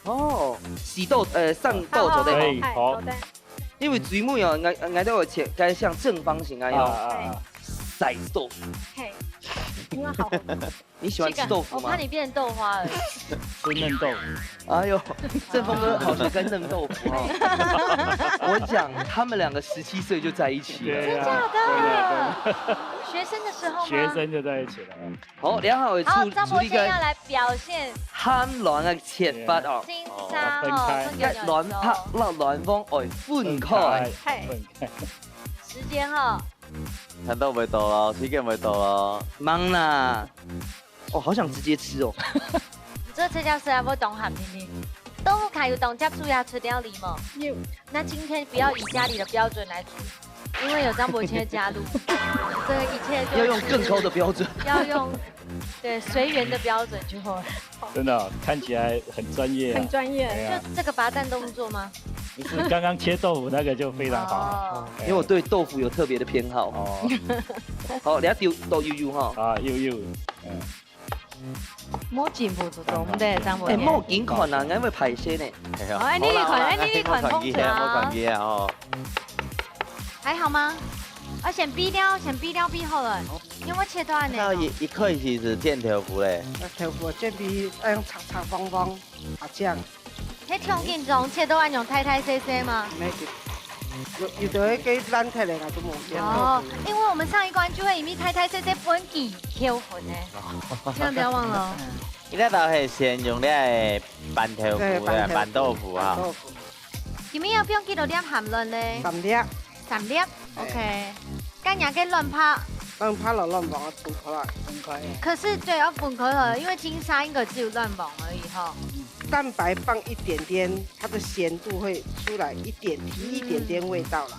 哦，洗豆呃上豆做的可哦。哎，以好好的。因为最尾哦，俺俺都有切，该像正方形啊啊样，啊啊！塞豆腐。嘿，因为好，你喜欢吃豆腐吗我怕？你变成豆花了。吃嫩豆腐。哎呦，正峰哥好像在嫩豆腐哦。我讲，他们两个十七岁就在一起了。对啊真假的？学生的时候吗？学生就在一起了。好，良好的好，处张处理个伯谦要来表现咸卵的切法哦。金沙哦，哦分开分给你该卵拍落卵黄，哎，分开。嘿，分开。时间哈，看到味道了，時間味道了。忙啦。哦，好想直接吃哦。你做这家事啊，我懂很明明。豆腐卡有懂接触要出料理吗？有。那今天不要以家里的标准来煮，因為有張伯謙的加入，這個一切就要用更高的標準。要用對隨緣的標準就好了。真的哦、看起來很專業、啊。很專業。哎呀，就這個罰站動作嗎？不是剛剛切豆腐那個就非常好。哦，因為我對豆腐有特別的偏好。哦，好，你要丟豆悠悠哈。啊，又又，嗯，無進步就做毋得，張伯哎，謙。莫緊看啊，因為歹勢呢。哦，哎，你你看，哎，你你看，捧場。我看佢啊哦。還好嗎？啊，先比了，先比了，比好了，因為切到恁呢。那一一開始係煎豆腐咧，那豆腐煎皮要用長長方方，好這樣。你挺緊張，切到恁樣大大細細嗎？沒有，有有的會爛忒个，都無見。哦，因為我們上一關就會因為大大細細分佢扣分呢，千萬不要忘了哦。你那道係先用這个拌豆腐對，个拌豆腐拌豆腐啊拌。豆腐，今日要放幾多粒鹹卵呢？三粒，三粒，OK。該你个卵白，讓它老軟黃分開來，分開。可是對，要分開了，因為金沙應該只有卵黃而已哈。蛋白放一點點，它的鹹度會出來一點，提一點點味道啦。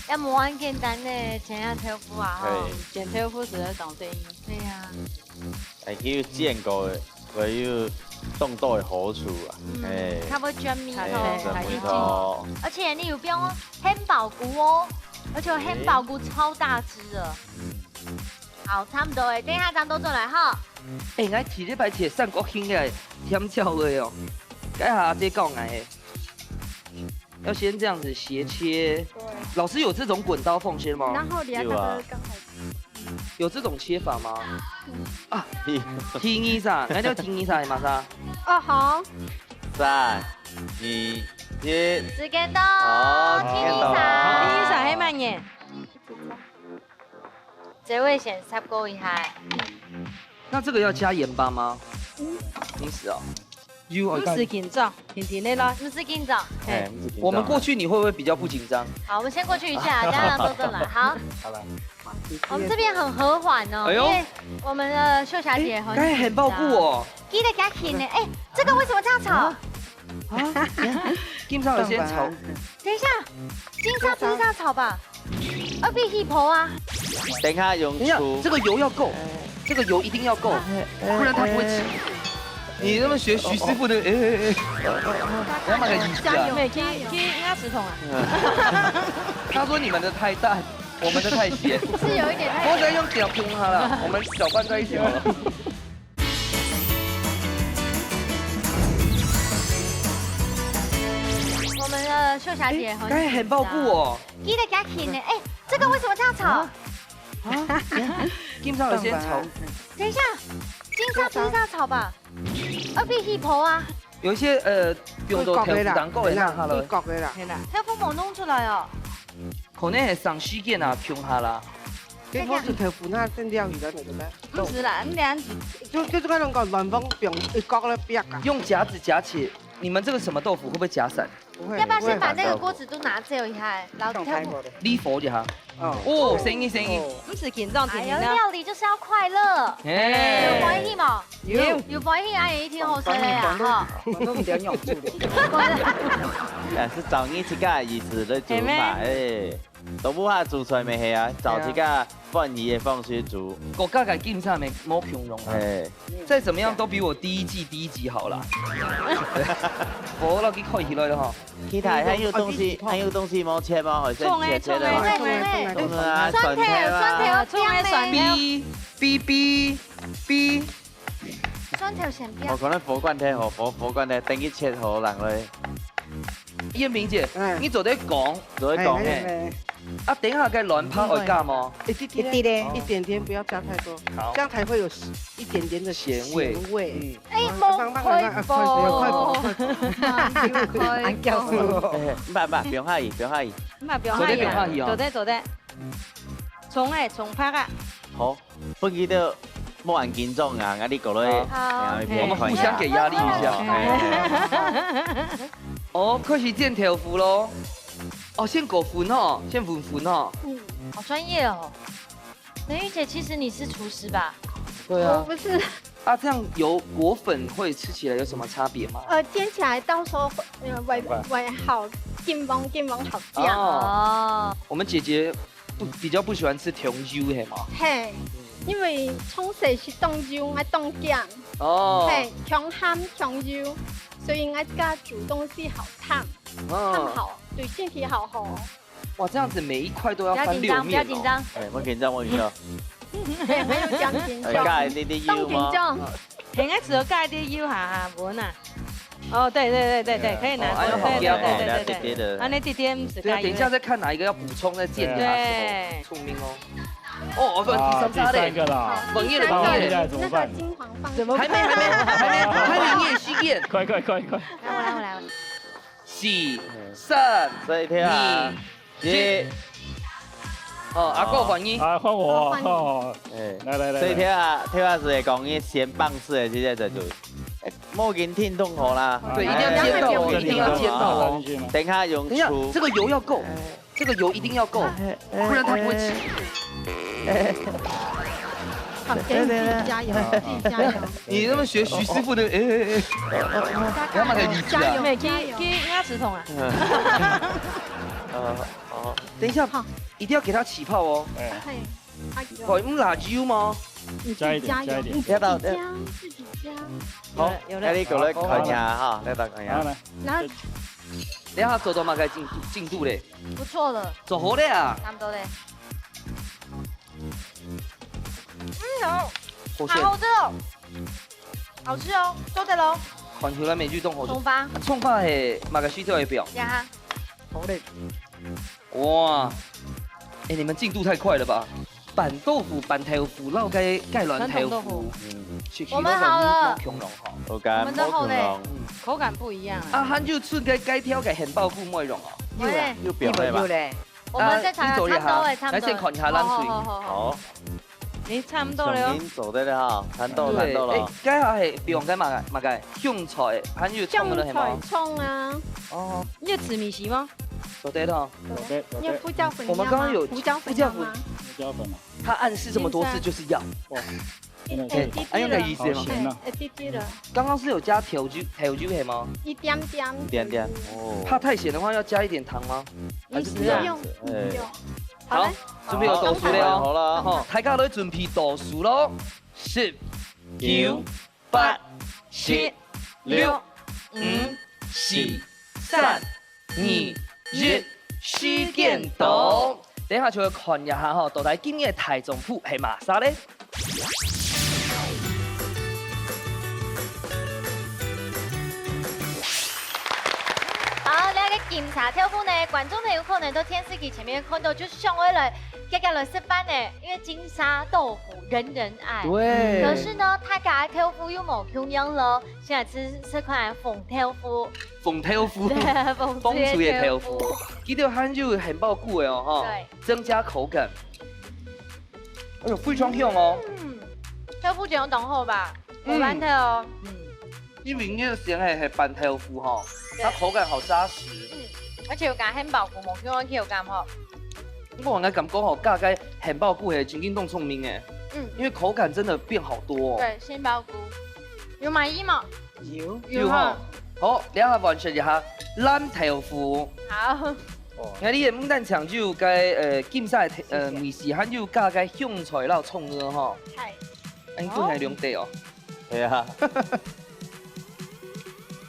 要無恁簡單呢，煎下豆腐啊哈。對，煎豆腐實在當得意。對呀，哎，佢有煎過个，佢有當多个好處啊。嗯哎，差不多全米哎，哦。真不錯。而且你有放漢堡菇哦，而且漢堡菇超大隻的。好，差不多哎，等一下咱都做來哈。哎，𠊎第一擺食三角形个甜椒个哦，該下阿姐教𠊎个，要先這樣子斜切。老師有這種滾刀縫切嗎？然後你還有啊剛才有這種切法嗎？啊，第二啥？該叫第二啥嘛啥？哦好，三、二、一，時間到，好第二時間到啥？第二啥係麼个？這位先插過一下。那這個要加鹽巴嗎？不是哦。You 毋使緊張，定定个來。毋使緊張。哎，我們過去你會不會比較不緊張？好，我們先過去一下，等一下都正來。好，好了，我們這邊很和緩哦，哎呦因為我們的秀霞姐很該漢堡菇哦，記得加緊呢。哎，這個為什麼這樣炒？啊，金超有先炒，等一下，金沙不是這樣炒吧？要變一婆啊！等下用等一下，粗這個油要夠，這個油一定要夠，不然它不會起。你那麼學徐師傅的，哎哎哎，我要買個椅子啊。咩？佢佢應該食痛啊？他說你們的太淡，我們的太鹹。是有一點太我再用攪拌它了，我們攪拌在一起好了。我們的秀霞姐很該漢堡菇哦，記得加緊呢。哎，這個為什麼這樣炒？金超有先炒，等一下，金沙不是這樣炒吧？要變一婆啊！有一些呃，比如說豆腐當夠了，那好了一。角的啦。天哪，豆腐冇弄出來哦。可能係省時間啊，放下啦。這都是豆腐那剩料理的那個呢。毋使啦，你兩子就就這個那個卵黃放一角的壁啊。用夾子夾起，你們這個什麼豆腐會不會夾散？不會，要不要先把不會那個鍋子都拿走一下，然後豆腐？你佛一下。哦，哦，生意生意。毋使緊張，哎呀，定定啦。料理就是要快樂，有哎，歡喜無？有有歡喜，哎，一定好食个啊，哈。反正比較用處的。但是照你自家个意思來煮嘛，哎，都無法煮出來咩係啊，照自家歡喜个方式煮。國家个競爭面無平庸啊，哎，再怎麼樣都比我第一季第一集好啦。我落去看起來了哈。其他還有東西，還有東西無切嗎？還是切切了？重欸，重欸，重啊，蒜頭，蒜頭，重欸蒜頭，B B B B，蒜頭先不要我。可能火罐頭吼，火火罐頭等佢切好，然後燕萍姐，嗯你做得講，做得講哎嘿，哎啊，等一下該卵白愛加嗎？哎一滴滴一滴咧一點點，不要加太多，好這樣才會有一點點的鹹味鹹味。嗯，哎，放放放放，快點快點快點快點。安教授，哎，毋怕毋怕，放下去，放下去。毋係，放做得下去啊放下去哦做得做得。蔥欸，蔥白啊，好，分佢兜莫恁緊張啊，𠊎哩過來，好然後一片我們互相給壓力一下。哦，開始煎豆腐咯。哦，先裹粉哦，先混粉哦。好專業哦。美玉姐，其實你是廚師吧？對啊我，不是，啊，這樣油裹粉會吃起來有什麼差別嗎？呃，煎起來到時候會呃會會好緊燶緊燶好食。哦，我们姐姐不比较不喜欢吃豆油，系嘛？嘿，因為從細食豆油，愛當鹹，哦，嘿，強鹹強油，所以愛自家煮東西好燙，燙哦，好，對身體好好。哇，这样子每一块都要不要紧张，翻六面哦。不要紧张。哎，我紧张，我紧张。嘿，還有獎金哎，加一滴滴油當緊嗎？張。应该只有加一滴油哈，哈，穩啊。哦，对对对对对，可以拿哦哎呦过，对对好香哦对对对对，滴滴的啊，那滴滴毋是对啊，加油。等一下再看哪一个要补充再剪给他吃哦，对聪明哦。哦，我说第三好，叉嘞，第三个啦。文业的第三个文业的，现在怎么办那个金黄放怎么还没还没还没，还没，你也吸烟。快快快快！来，我来，我来，我来。四、三、所以跳啊，二、一。哦，阿哥换你。啊，换我换你哦！哎，来来来，所以跳啊，跳啊是会讲你先放肆的，现在就，哎，莫紧停动好啦。对，一定要尖到哦，对一定要尖到哦。进去吗？等一下用等一下，出这个油要够，这个油一定要够，不然它不会起。好，给你自己加油，自己加油。你那么学徐师傅的，哎哎哎，加干嘛给你油，加油，没，加油。给给牙齿痛啊。呃哦，等一下，一定要给它起泡哦。哎，嘿，哎呦，好，用辣椒吗？你自加一点，己加油，加一点你自己加，自己加。好，有那你过来看一下哈，来到看一下。好来，然后等一下做到嘛该进度进度嘞，不错了，做好了啊。差不多嘞。好好好吃哦，好吃哦，做得喽，看起来美剧动好吃冲。吧，冲吧嘿，马个西特也表。呀哈，哇，哎，你们进度太快了吧！拌豆腐、拌豆腐，然后该该卵豆腐传统豆腐，是我们好了恐龙哈。我感我们都好嘞觉口感不一样啊。啊，还有出个该条个汉堡骨没用哦。喂，又表妹吧？有嘞，我们再尝啊你走一下差不多哎，差不多。来先看一下烂水好好好好好。你差不多了哦。重新做得了哈，谈到谈对，到了哎，。该下嘿，不用该嘛个嘛个香菜，还有葱了嘿吗香菜？葱啊，哦，你有吃米线吗？做得了。走的走的，你有胡椒粉我们刚刚有一样吗？胡椒粉一胡椒样吗？胡椒粉啊，他暗示这么多次就是要，真的是哎，滴滴了哎，用个意思吗？好咸哦。哎，滴滴了，刚刚是有加调酒调酒嘿吗？一点点，一点点哦。怕太咸的话，要加一点糖吗？不是啊，用哎用。好嘞，准备要倒数了哦。好了，好，大家都准备倒数喽。十、九、八、七、六、五、四、三、二、一，时间到。等一下就要看一下哈，到底今日个大丈夫系嘛啥嘞？好，这个金沙豆腐呢，观众朋友可能在电视机前面看到，就想要来，大家来食饭呢，因为金沙豆腐人人爱。对可是呢，大家个豆腐又无共样咯。现在吃吃看红豆腐，红豆腐，对，红豆的豆腐豆，记得还有汉堡骨的哦哈，对，增加口感。哎呦，非常香哦。嗯，豆腐真有当好吧？嗯我馒头哦，因为你个咸的是拌豆腐哈，对它口感好扎实。嗯，而且有加汉堡骨，无共样个口感吼。不过我感觉吼，加个汉堡骨还真正当聪明哎，嗯，因为口感真的变好多哦。对，汉堡骨有满意吗？有有哈。好，等一下完成一下烂豆腐。好，那你也不但讲究个呃金沙的呃美食，还有加个香菜老葱的哈。嗨，哎，你不能两对哦。对啊，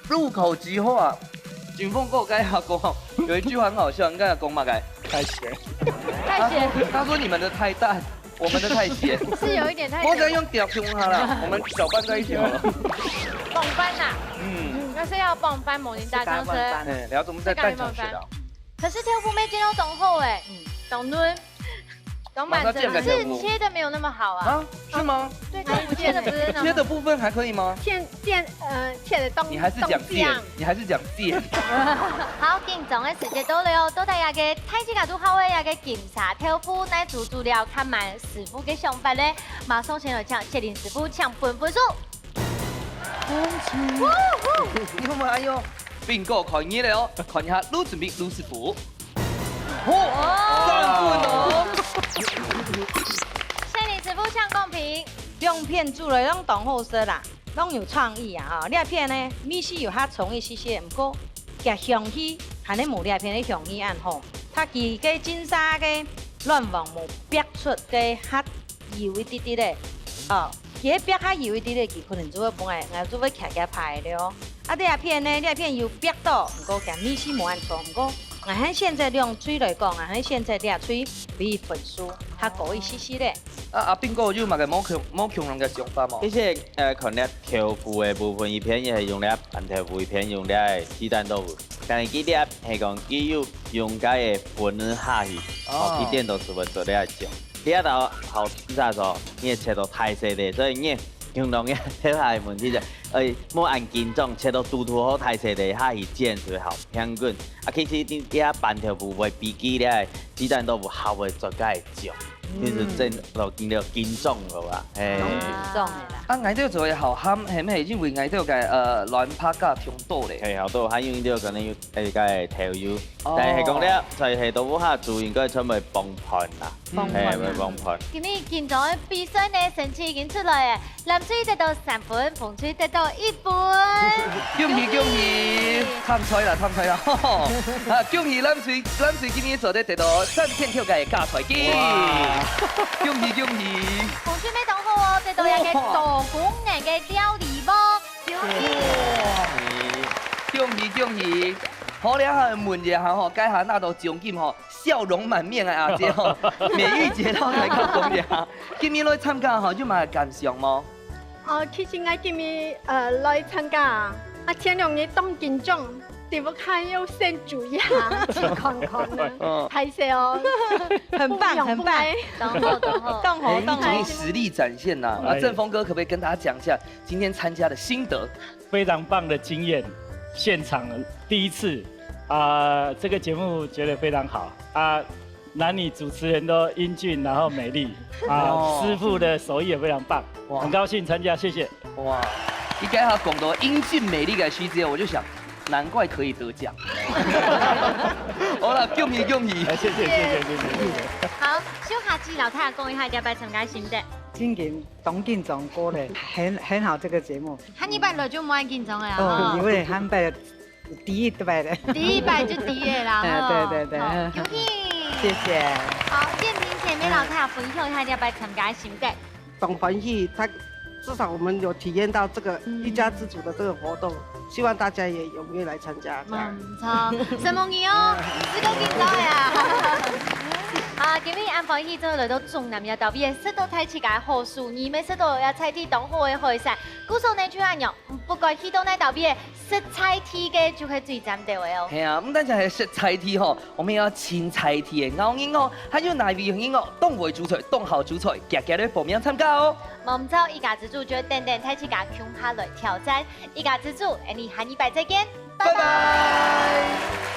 入口即化啊。金峰哥刚才讲，有一句话很好笑，你刚才讲嘛，该太咸，太咸，他说你们的太淡，我们的太咸。是有一点太我只要咸。用屌凶他了，我们搅拌在一起好了。傍饭啦，嗯，那是要傍饭，某年大江生。哎，聊怎么在淡江学的？可是豆腐没煎到当好哎，当嫩，当满马上见个是切的没有那么好啊。啊，是吗？对，豆腐切的不是那么切的部分还可以吗？切切呃切的当你还是讲贱当香，你还是讲贱。好，紧张个时间到了哦，到底这个大自家都好个这个金沙豆腐，来煮煮了，看满师傅个想法嘞。马上先来请谢林师傅请分分数。你看嘛，哎呦，并购看热了哦，看一下，愈准备愈师傅。嚯，三分哦！谢林师傅请公平。两片煮了，拢当好食啦，拢有创意啊哈。你一片呢，米是有较重一些些，毋过，加香气，還係無這片个香氣恁好，佢个金沙个卵黃無煏出个較幼一滴滴个，哦，佢个煏較幼一滴滴，佢可能就會分𠊎，𠊎就會徛徛排了哦。啊，這片呢，這片有煏到，毋過佢味緒無恁重，毋過𠊎還選擇兩喙來講，𠊎還選擇這喙比分數較高一息息咧。啊，阿斌哥有麼个無共無共樣个想法無？其實，呃，可能豆腐个部分，一片也係用這煸豆腐，一片用這雞蛋豆腐。但係佢這係講，佢有用該个粉下去，哦，哦，佢顛倒係會做這个醬。佢這道好，你知道說，你也切到大細个，所以你用到你切下个問題就，呃，莫恁緊張，切到嘟嘟好大細个下去煎就會好，平均。啊，其實你這煸豆腐會比佢這雞蛋豆腐較會做該个醬。 就是真落緊了緊張个哇，嘿。當緊張个啦。啊，𠊎兜做个好鹹，係毋係因為𠊎兜个，呃，卵白加忒多咧？嘿，好多，還有一個可能有，誒，該豆油，哦。但係講了，在係豆腐下煮，應該全部會崩盤啦。崩盤啊。嘿，會崩盤。今日緊張个比賽呢，成績已經出來了。 藍隊得到三分，紅隊得到一分。恭喜恭喜！恭喜！參賽啦，參賽啦！啊，恭喜藍隊，藍隊今日做得得到三千塊个加菜金。哇！恭喜恭喜！紅隊乜當好哦，得到一個多功能个料理包。恭喜！恭喜恭喜！好，這下問一下吼，該下拿到獎金吼， 笑容滿面个阿姐吼，美玉姐摎大家講一下，今日來參加吼，有麼个感想無？哦，其實𠊎今日，呃，來參加啊，啊，前兩日當緊張，直播間又先注意下，去看看呢。哦。歹勢哦。很棒，很棒。當好，當好。當好，哎，當好。你今天實力展現吶。啊，哎。正峰哥可不可以跟大家講一下今天參加的心得？非常棒的經驗，現場第一次啊，這個節目覺得非常好啊。 男女主持人都英俊，然後美麗啊，哦。師傅的手藝也非常棒，哇。很高興參加，謝謝。哇，你剛才講到英俊美麗个時節，我就想，難怪可以得獎。好了，恭喜恭喜！哎，謝謝謝謝謝謝謝謝。好，小夏子摎大家講一下這擺參加心得。真緊，當緊張過了，很很好這個節目。下二擺來就莫恁緊張了哦，吼。因為下擺 第一擺个。第一擺就第一啦，哎，吼。對對對。好，恭喜。謝謝。好，建平姐妹摎大家分享一下這擺參加个心得。當歡喜，他至少我們有體驗到這個一家之煮的這個活動，希望大家也踴躍來參加，這樣。嗯，毋錯，承蒙你哦，你係夠緊張个啊。啊，今日恁歡喜，終於來到中南這搭位，食到大自家好手藝，乜食到這在地當好个海產。故所呢，就恁樣，毋過去到哪搭位， 食在地个就係最讚个哦。係啊，毋單淨係食在地吼，我們也要親在地个咬人哦，還有哪位有人哦，當會煮菜，當好煮菜，遽遽來報名參加哦。無毋著，一家之煮就等等大自家共下來挑戰。一家之煮，𠊎俚下二擺再見，拜拜。拜拜。